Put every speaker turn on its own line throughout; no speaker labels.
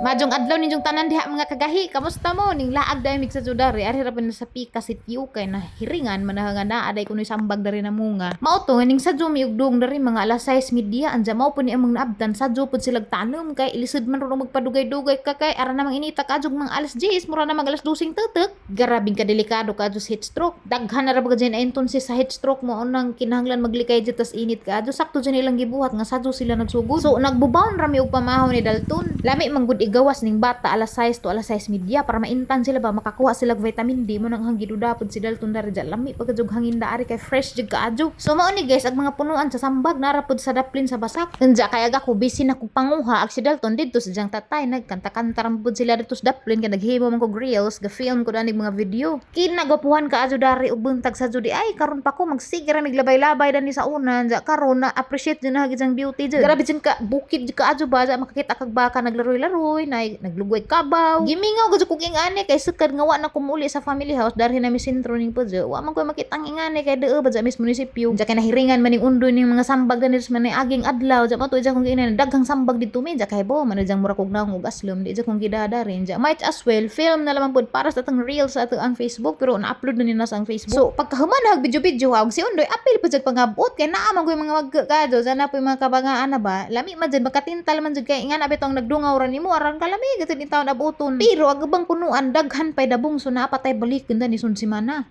Maayong adlaw ninyong tanan diha, mga kagahi. Kamusta mo? Ning laag dahil mig sa Judari. Ari ra pa na sa pika sitio kay na hiringan man nga naa day kunoy sambag dari na munga. Mao to nga ning sa mi ugdong dari mga alas 6:30. Anja mao po ni among naabtan, sadyo pud silag tanom kay ilisod man ron magpadugay-dugay ka kay ara namang inita kaadyo mga alas 10, mura na mag alas 12 tutok. Grabing kadelikado kaadyo sa heat stroke. Daghan na ra ba dyan entonces sa heat stroke mo unang kinahanglan maglikay dyan tas init kaadyo. Sakto dyan ilang gibuhat nga sadyo sila nagsugod. So nagbubawn rami og pamahaw ni Dalton. Lami man gud igawas ning bata alas 6 to alas 6:30 para maintan sila ba, makakuha sila og vitamin D mo nang hanggiduda pud si Dalton dari dyan. Lami pagka jud hangin daari kay fresh jud kaadyo. So mao ni, guys, ag mga punuan sa sambag nara pud sa daplin sa basak. Unja kay ag ako busy na kog panguha, ag si Dalton didto sa diyang tatay nagkanta-kanta ram pud sila didto sa daplin kay naghimo man kog reels, ga film ko danig mga video. Kinagwapuhan kaadyo dari ug buntag sa jud ay karon pa ko magsige ra mig labay-labay dani sa una. Unja karon na appreciate jud na hagid beauty jud. Grabe jud ka bukid jud kaadyo ba, ja makakita kag baka naglaroy-laroy, na naglugway kabaw. Gimingaw gud kog ingani kay sukad nga wa na kumuli sa family house darhi na mi sentro ning pudyo. Wa man ko makita ang ingani kay deo ba ja mis munisipyo. Unja kay nahiringan man ning undoy ning mga sambag dani sa man aging adlaw. Ja mo to kong giinan daghang sambag didto mi. Ja kay bo man jang mura kog naong og aslom di ja kong gidadarin. Ja might as well film na lamang pud para sa atong reels sa atong ang Facebook, pero na-upload na ni na sa ang Facebook. So pagkahuman hag video-video og si Undoy apil pud jud pangabot kay naa man ko yung mga magka kadyo sana po yung mga kabangaan na ba lami man jud makatintal man jud kay ingana bitong nagdungaw ra nimo aran kalami gid ni taon abuton. Pero ang ubang punuan daghan pay dabong, so naa pa tay balik ganda ni sun simana.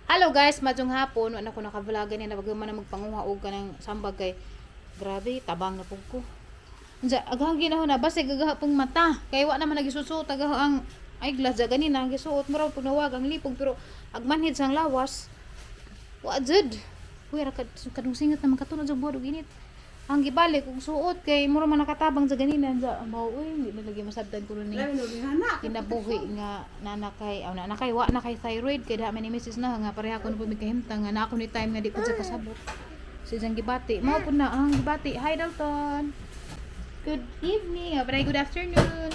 Hello guys, maayong hapon. Wala ko naka-vlog ni na man na magpanguha og kanang sambag kay grabe tabang na pug ko. Unsa aghang ginahon na basig gagahapong mata. Kay wa naman nagisusuot agaho ang eyeglass ja ganina ang gisuot mo raw pug nawag ang lipog, pero ag manhid sang lawas wa jud. Uy, ra kadung singat naman katunod sa buhat og init. Ang gibalik og suot kay mura man nakatabang sa ganina ja mao uy hindi na lagi masabtan ko ni kinabuhi nga nanakay aw nanakay wa na kay thyroid kay da man ni misis na nga pareha ko na pud kahimtang nga na ako ni time nga di pud sa kasabot. Si jang gibati mao pud na ang gibati. Hi Dalton, good evening, ah, good afternoon.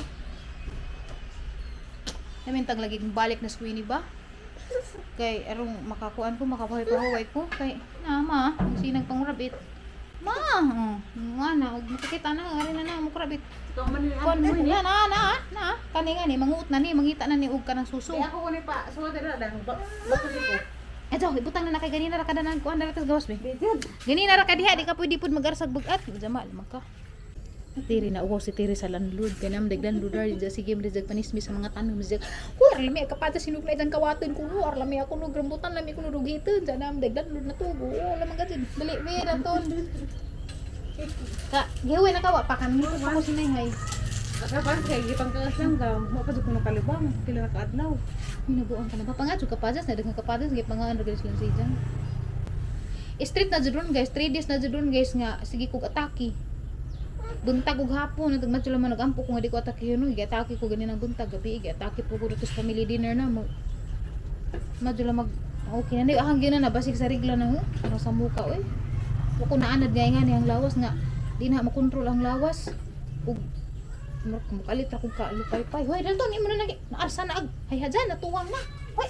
Namintang lagi kong balik na Sweeney ba kay arong makakuan ko, makapahuway-pahuway ko kay na ma ang sinang pangrabit ma, oh, nga na og makakita na ari na na mo krabit. Kuan mo na na na na kani nga ni manguot na ni mangita na ni og kanang suso.
Ako ko ni pa, suwat na dang bato ko.
Eto, ibutang na na kay ganina ra kada nang kuan dara tas gawas be. Ganina ra ka diha, di ka pwede pud magarsag bugat. Jama lamang ka. Tiri na uwaw si Tiri sa landlord kay nam dag landlord di sige mo dag panismi sa mga tanom siya. Uy, lami kapata sinugla itang kawaton ko no, lami ako no rambutan, lami ko no dugiton sa nam dag landlord na tugo. Oh, lamang ka dyan. Dali, we Dalton. Ka, gihuwi na kawa pa kami ako sinay.
Kapan kay gipang kaasang ka, mo pa jud ko nakalibang, pila na kaadlaw.
Hinabuan ka na ba? Pangadyo kapajas na daghang kapajas gipangaan ra gid sila sa ijang. Street na jud ron, guys, 3 days na jud ron, guys, nga sige kog atake. Buntag ug hapon nag madyo man nagampo ko nga di ko atake yun, giatake ko ganin ang buntag gabi, giatake po ko dito sa family dinner na mo. Madyo lang mag okay na ni ahang gina na basig sa rigla na ho para sa muka oy. Wa ko naanad nga ni ang lawas nga di na makontrol ang lawas. Ug murag mukalit ra kog kalupay-pay. Hoy Dalton, imo na nagi naarsa na ag hay hadyan natuwang na. Hoy.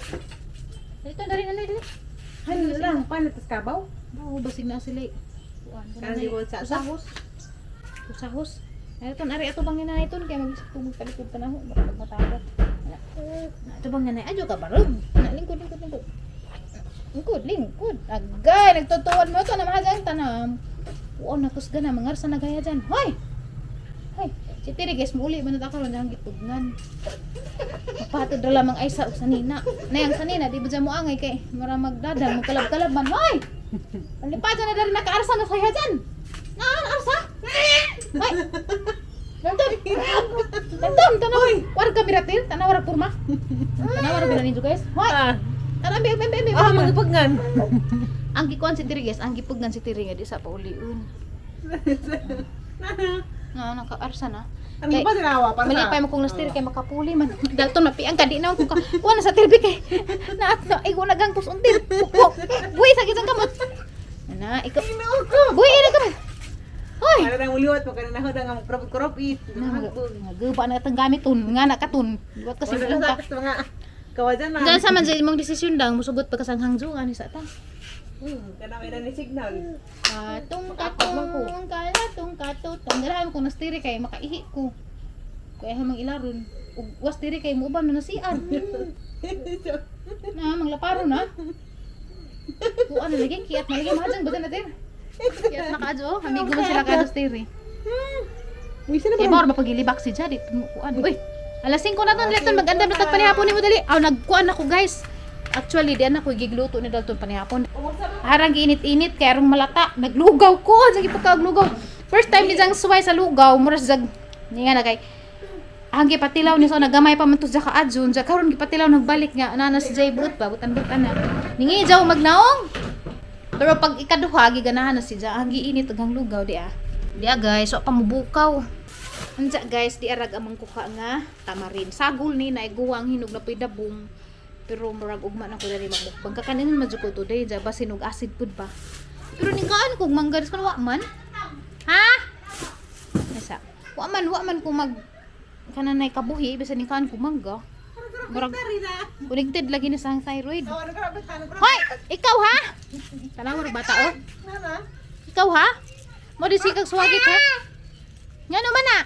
Dalton, dali na dali.
Hay lang, paano tas kabaw?
Oo, basig na sila. Kuan.
Kanang di sa
Usahos. Usahos. Ay, ito, ari, ato bang nanay ito? Kaya mag-isip ko magtalikod pa na ho. Baka magmatawag. Ito bang nanay? Adyo ka barog. Na, lingkod, lingkod, lingkod. Lingkod, lingkod. Agay, nagtutuwan mo ito. Namahagan, tanam. Oo, nakusga na. Mangarsa na gaya dyan. Hoy! Hoy! Si Tiri, guys, muuli man na karon dyan gitugnan. Mapatod ra lamang ay sa sanina. Nayang sanina, di ba dyan mo angay kay mura magdadal, magkalab-kalab man. Hoy! Palipad na dari nakaarsa na saya dyan. Na, arsa? Hoy! Dalton! Dalton, tanaw! War ka miratil? Tanaw ra kurma? Tanaw ra ninyo, guys? Hoy!
Ah,
Tanaw, be, be, be, be.
ah magipagnan.
Ang gikuan si Tiri, guys, ang gipugnan si Tiri nga di sa pauliun. Na, nakaarsa na.
Ano ba sinawa para
Malipay mo kung nastir kay makapuli man. Dalton mapiang ka di na kung ka. Kuha na sa tirbi kay. Na at na igo na gang pusuntir. Buhi sa gitang kamot. Na ikaw. Buhi na kamot. Hoy.
Para nang uliwat mo kanina ho nga magkrop-krop it.
Na guba na itong gamit tun nga na katun. Liwat kasi
Wala
ka.
sa mga kawajan na.
Diyan sa man sa imong desisyon dang musugot pa ka sang Hangzhou ani sa ta.
Kana may na ni signal.
Katong katong kalatong katutong. Galahan ko nastiri kay makaihi ko. Kaya hamang ilaron. Ug was diri kay muuban na nasian. Na manglaparo na. Kuan na lagi kiat na lagi mahajang badan natin. Kiat na kaadyo oh. Amigo man sila kaadyo diri.
Uy, sila
Kay mao ba pagilibak si Jadi kuan. Uy, alas 5 na ton Dalton, magandam na tag panihapon nimo dali. Aw nagkuan ako, guys. Actually, di na ko gigluto ni Dalton panihapon. Harang giinit-init kay arong malata. Naglugaw ko, sa gipagkaaglugaw. First time ni Jang suway sa lugaw, mura sa jag ni nga na kay ang gipatilaw ni so nagamay pa man to sa kaadjon, ja karon gipatilaw nagbalik nga ana na si Jay buot ba butan-butan na. Ningi jaw magnaong. Pero pag ikaduha giganahan na si Ja, ang giinit ug ang lugaw di ah. Di ah guys, so pamubukaw. Anja guys, di arag amang kuha nga tamarin. Sagol ni na iguwang hinog na po'y dabong. Pero murag ugma na ko dali magmukbang. Kakanin man jud ko today, ja basin og acid pud ba. Pero ning kaan kog mangga ko wa man. Ha? Asa? Wa man ko mag kananay kabuhi bisan ning kaan ko mangga. Murag connected lagi ni sa ang thyroid. Hoy, ikaw ha? Tanaw ra bata oh. Ikaw ha? Mo di sikag suwagit ha? Ngano man na?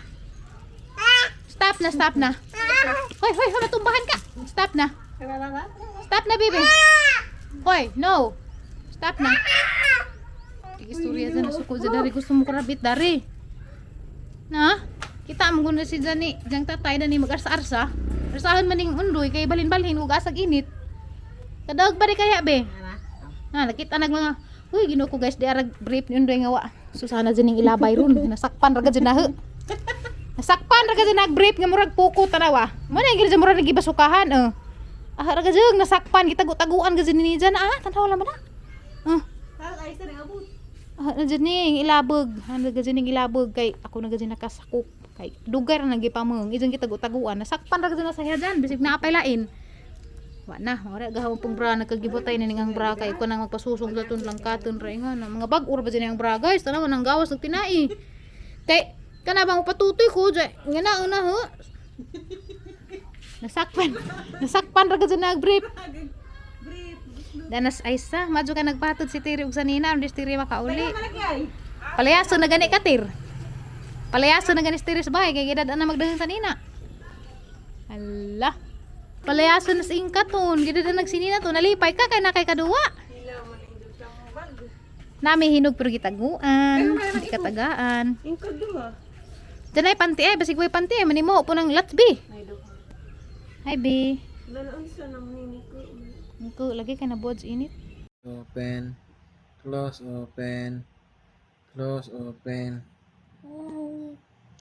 Stop na, stop na. Hoy, hoy, hoy, matumbahan ka. Stop na. Stop na, baby. Hoy, no. Stop na. Istorya dyan, nasuko dyan dari. Gusto mo karabit dari. Na? Kita mo guna si Jani. Jang tatay na ni mag-arsa-arsa. Arsahan man ning undoy kay balhin-balhin ug asag init. Kadaog ba di kaya be? Na, nakita nag mga. Uy, Ginoo ko guys, di arag brief ni undoy nga wa. Susana dyan ning ilabay ron. Nasakpan ra ka dyan na. Nasakpan ra ka dyan nag-brief nga murag puko tanawa. Mo na gyud murag nagibasukahan oh. Ah, ra ka dyan, nasakpan gitago-taguan ka dyan ni dyan. Ah, tanawa lang man na. Ah. Ah, na dyan ni ilabog. Ah, na dyan ning ilabog kay ako na dyan nakasakop. Kay dugay ra nagipamong. Ijang gitago-taguan. Nasakpan ra ka dyan sa dyan. Bisig naapay lain. Wa na, wala gahawon pong bra nagkagibotay na ning ang bra kay ko nang magpasusong sa tun lang katon ra nga na mga bag-o ra ba dyan ang bra guys. Tanaw nang gawas ng tinai. Kay kana bang patutoy ko dyan. Nga na una ho. Nasakpan. Nasakpan ra ka dyan nag-brief. Danas Aisa, madyo ka nagpatod si Tiri ug sanina, undis Tiri makauli. Palayaso na gani ka Tir. Palayaso na gani si Tiri sa bahay kay gidad na magdaghang sanina. Ala. Palayaso na sa ingkaton, gidad na nagsinina to, nalipay ka kay nakay kaduwa. Nami hinog pero gitaguan, di katagaan.
Ingkod duha.
Diyan ay panty ay, basig way panty ay, manimo po ng let's be. Hi be. Nako, lagi ka na bods init.
Open, close, open, close, open,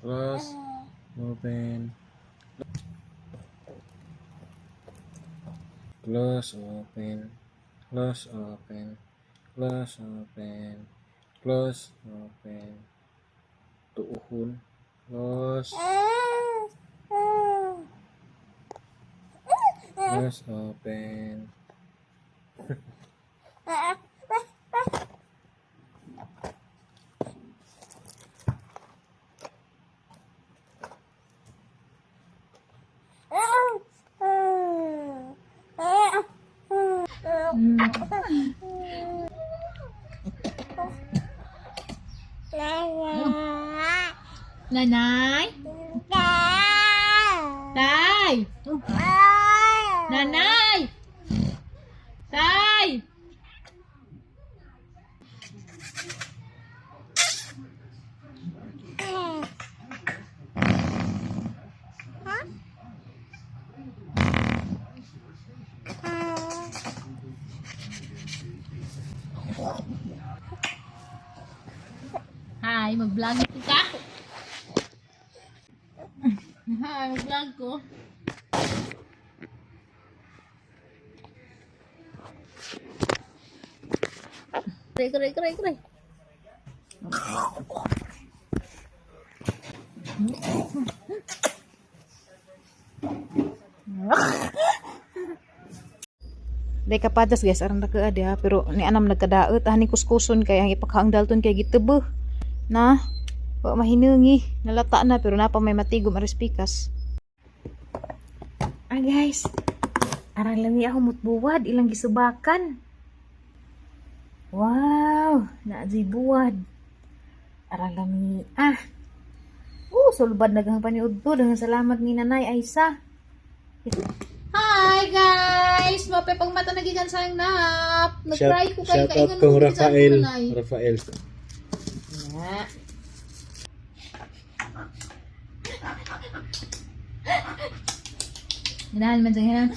close, open, close, open, close, open, close, open, close, open, tuuhon, close, close, open.
Nanay? Tay! Nanay! Tay! Hi, mag-vlog ka? Hi, mag-vlog ko. Kray, kray, kray, kray. Day kapadas guys, aron ra ka ha, pero ni anam nagkadaot ani kuskuson kay ang ipakaang dalton kay gitebo. Na wa mahinungi, nalata na pero napa may matigom aris pikas. Ah guys, arang lami ako mutbuwad ilang gisubakan. Wow, naadyo'y buwad. Arang lami ah. Sulbad na kang paniud to. Daghang salamat ni Nanay Aisa. Hi guys! Mapay pagmata nagigan sa nap. Nag-try ko kay
Shout out
kaingan
kong
ko sa
Rafael.
Nanay.
Rafael.
Na. Ganahan man siya, ganahan.